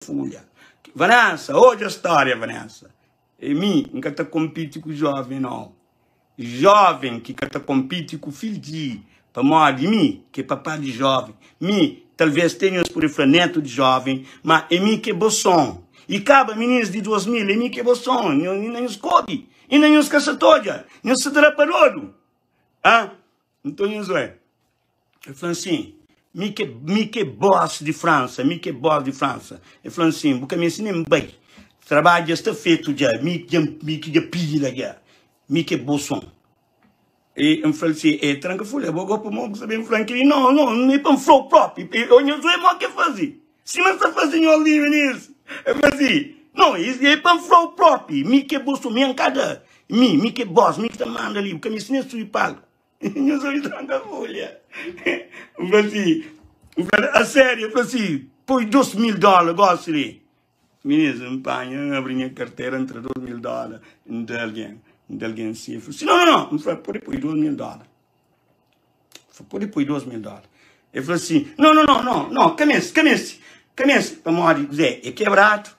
Fulha. Vanessa, odja storia Vanessa. E mi N ka ta konpiti ku joven no. Joven ki ka ta konpiti ku fildji. Pamodi mi ki é papá di joven. Mi, talvez te nhos pode fla netu di joven, ma é mi ki é bo son. I kaba minis di 2000, é mi ki é bo son. Nho, inda nhos kobi, inda nhos ka sa ta odja, nhos sa ta da pa dodu. Ah, nton nhos oi. El fla-m sin, mi ke, mi ke boss di Fransa, mi ke boss di Fransa. El fla-m sin, bu ka meste nen bai. Trabadju dja sta fetu dja, mi dja, mi ki dja pila dja. Mi ke bo son. E N fla-l si, e tranka fulha, bo go pamodi bu sta ben fla-m kel-li? No, no, mi pa N fla-u propi. E nhos obi modi ke faze. Sima N sta faze nhos li, minis. El fla si, no, e pa N fla-u propi, mi ke bo son, mi N ka da. Mi, mi ke boss, mi ki ta manda li, bu ka meste nen subi palku. Nhos obi tranka folha. N fla si, N fla, a sério, el fla si, poi 2000 dólar gosi li. Minis, N panha, N abri nha kartera, N tra 2000 dólar, N da algen, N da algen si. El fla si, no, no, no, N fla, pode poi 2000 dólar. N fla, pode poi 2000 dólar. El fla si, no, no, no, no, no, ka meste, ka meste, ka meste, pamodi, kuzê, é kebradu.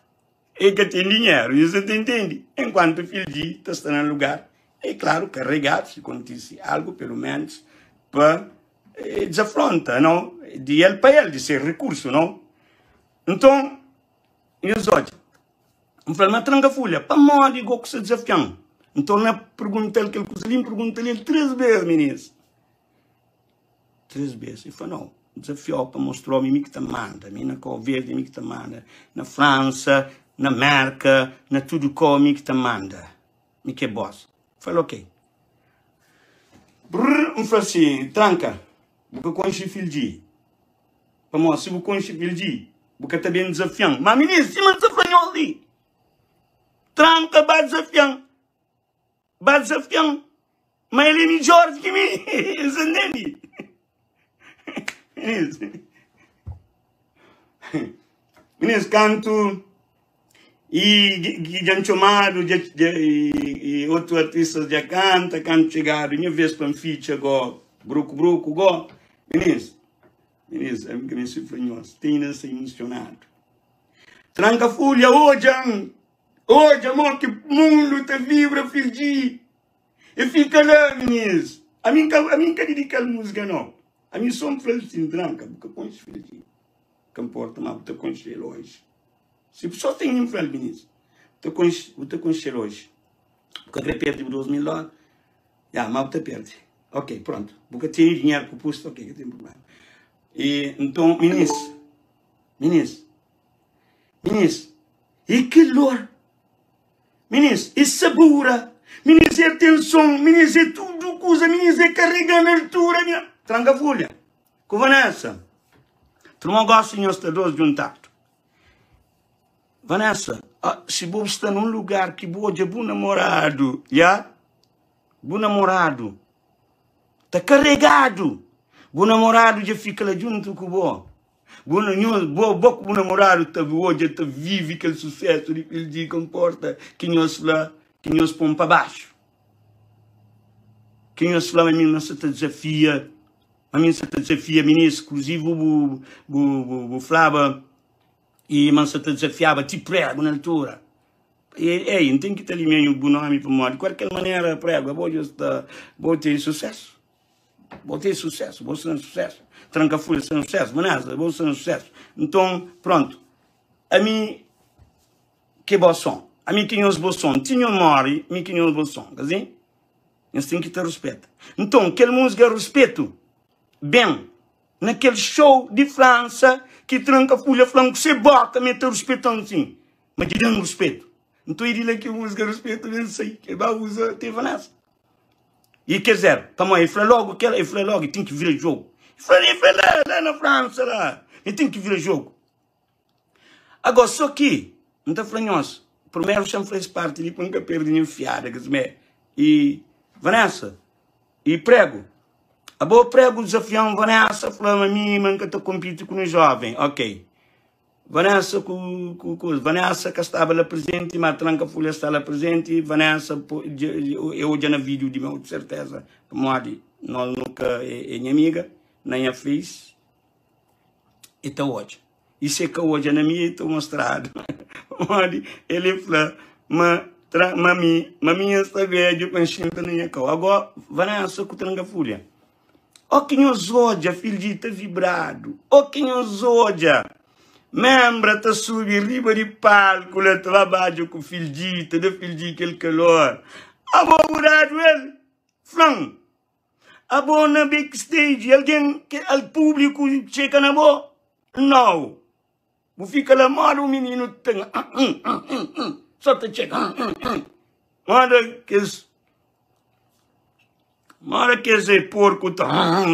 E ka ten dinheru, nhos ta intende? Enkuantu Fildji ta sta na lugar, e klaru, karegadu, si kontise algu, pelu menus pa dizafronta, no? Di el pa el, di se rikursu, no? Nton, nhos odja, N fla-l, ma tranka fulha, pamodi go ku sta dizafian? N torna pergunta-l kel kuza li, N pergunta-l el tres bes, minis. 3 bes. E fla, no, dezafiau pa mostrau mi mi ki ta manda, mi na Kau Verdi mi ki ta manda, na Fransa, na Merka, na tudu kau mi ki ta manda, mi ki é boss. Fla-l, ok. Brrr, N fla si, tranka, bu ka konxe Fildji, pamodi si bu konxe Fildji, bu ka ta ben dezafian. Ma minis, sima N ta fla nhos li, tranka ba dezafian. Ba dezafian ma el é midjor di ki mi. Nsa ntende? Minis, kantu i dja N txomadu, dja i otu artistas dja kanta, kantu txegadu nha vez pa N fitxa go, bruku bruku go, minis, minis, ami ka meste fla nhos, ti inda N sta imusionadu. Tranka fulha, odja-m! Odja mo ki mundu ta vibra fildji E fika la minis Ami nka ami nka didikal musika no Ami so nflal sin tranka bu ka konxe fildji Ka nporta ma bu ta konxel oji Si so ten ki nflal minis Bu ta konxe bu ta konxel oji Bu ka kre perde bu 2000 dola Ya ma bu ta perde Ok pronto bu ka tene dinheru ku pusta ok ka ten problema E nton minis minis Minis, e kalor. Minis, e sabura. Minis, e atenson. Minis, e tudu kuza. Minis, e karega na altura. Minha... Tranka fulha. Ku Vanessa. Turma gosta nhos sta dos djuntadu. Vanessa, ah, si bu sta num lugar ki bu odja bu namoradu, ya? Bu namoradu ta karegadu. Bu namoradu dja fika la djuntu ku bo. Bu na nhos, bo, bo ku bu namoradu ta odja, ta vive kel susesu di Fildji, ka nporta ki nhos fla, ki nhos pon pa baxu. Ki nhos fla ma mi ma sa ta dizafia, ma mi sa ta dizafia minis, inkluzivu bu, bu, bu, bu flaba i ma sa ta dizafiaba ti pregu na altura. Ei, ei, N ten ki ta limia bu nomi pamodi, di kualker manera, pregu, abo dja sta, bo ten susesu. Bo ten sucesso, bo sta na sucesso. Tranka fulha sta na sucesso, Vanessa, bo sta na sucesso. Nton, pronto. Ami ke bo son. Ami ke nhos bo son. Ti nho mori, mi ke nhos bo son. Ka si? Nhos ten ki ta ruspeta. Nton, kel múzika Ruspetu ben na kel show di Fransa ki Tranka Fulha fla-m ku se boka ma el ta ruspeta-m sin. Ma dja da-m ruspetu. Nton, é di la ki múzika Ruspetu ben sai. Ke ba uza te Vanessa. E quer dizer, pamodi el fla logo kel, el fla logo, ten ki vira jogo. El fla, el fla lá, lá na França lá, el ten ki vira jogo. Agora, só ki, N ta fla nhos, primeiro xa N fla es parte li pa N ka perde nha fiada, kes mé. E Vanessa, e prego, abo prego desafiam Vanessa, fla ma mi, ma N ka ta kompiti ku un jovem, ok. Vanessa ku ku ku Vanessa ka staba la presente, ma Tranka Fulha sta la presente. Vanessa e odja na vídeo di meu, de certeza, pamodi nós nunca é, é nha amiga, na nha face, e ta odja. I si e ka odja na mi, e ta mostradu. Pamodi el e fla ma tra ma mi ma mi N sta bedju pa N xinta na nha kau. Agó, Vanessa ku Tranka Fulha, ó ki nhos odja fidju ta vibradu, ó ki nhos odja membra ta subi riba di palku la ta ba badja ku fidju, ta da fidju kel kalor. Abo bu dadu el? Fla-m. Abo na backstage, algen, al públiku txeka na bo? Nau. Bu fika la moda un mininu ta só ta txeka. Moda kes moda kes porku ta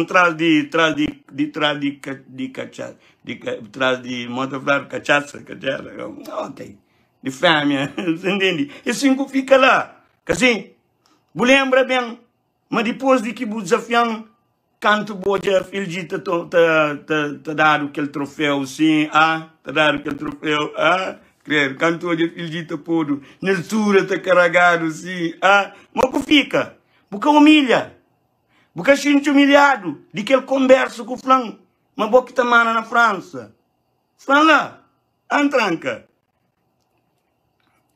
tras di tras di di tras di di katxa di tras di moda fladu katxasa katxasa ok di femia você entende? E sin ku fika la ka sin? Bu lembra ben Ma dipôs di ki bu dizafia-m, kantu bu odja Fildji ta ta dadu kel troféu, sin, a ta dadu kel troféu, a kredu, kantu odja Fildji ta podu na altura, ta karagadu, sin, a ma ku fika? Bu ka umilha? Bu ka xinti umilhadu di kel konbersu ku fla-m ma bo ki ta manda na Fransa? Fla-m la, a N tranka.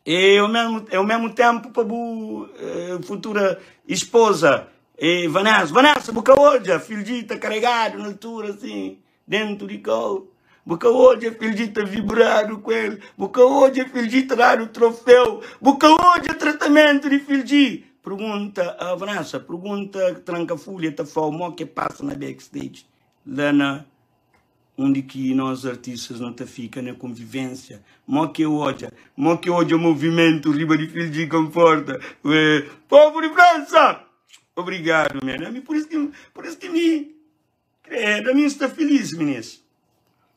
E ao mesmo, ao mesmo tempo pa bu eh, futura esposa, eh, Vanessa. Vanessa, bu ka odja Fildji ta carregado na altura assim, dentro di kau. Bu ka odja Fildji ta vibrado ku el. Bu ka odja Fildji ta dadu troféu. Bu ka odja tratamento di Fildji. Pergunta a Vanessa, pergunta Tranka Fulha ta flau mo ke passa na backstage lá na Undi ki nos artistas no ta fika na konvivensia mo ke odja mo ke odja movimentu riba di fil di konforta ué povu di Fransa obrigadu man ami por isso ki por isso ki mi kredu ami nsta filis minis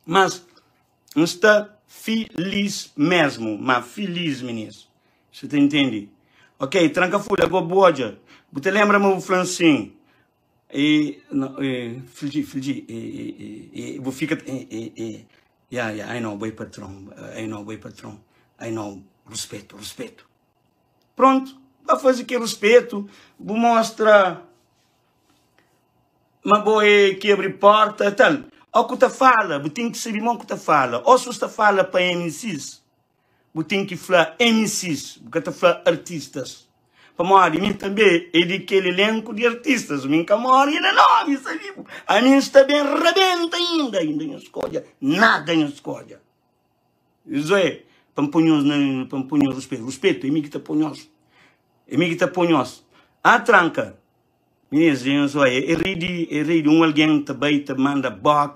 mas nsta filis mesmu ma filis minis sa ta intendi ok tranka fulha go bu odja bu ta lembra ma bu flan sin E, no, e, filji, filji, e, e, e, e, bu fika, e, e, e, yeah, yeah, I know, boi patron, I know, boi patron, I know, respeto, respeto. Pronto, ba faze ke respeto, bu mostra ma bo é ki abri porta, tal. Ó ku ta fala, bu ten ki sabi mo ku ta fala. Ó su sta fala pa MCs, Bu ten ki fla MCs, bu ka ta fla artistas. Pamodi mi tanbe é di kel elenku di artistas. Mi N ka mori inda no, mi sta vivu. Ami N sta ben rabenta inda. Inda nhos skodja, nada nhos skodja. Zoé, pa N poi nhos na, pa N poi nhos ruspetu. Ruspetu é mi ki ta poi nhos. É mi ki ta poi nhos. Ah, tranka. Minis, nhos oia, é rei di, é rei di un algen ta bai ta manda boka.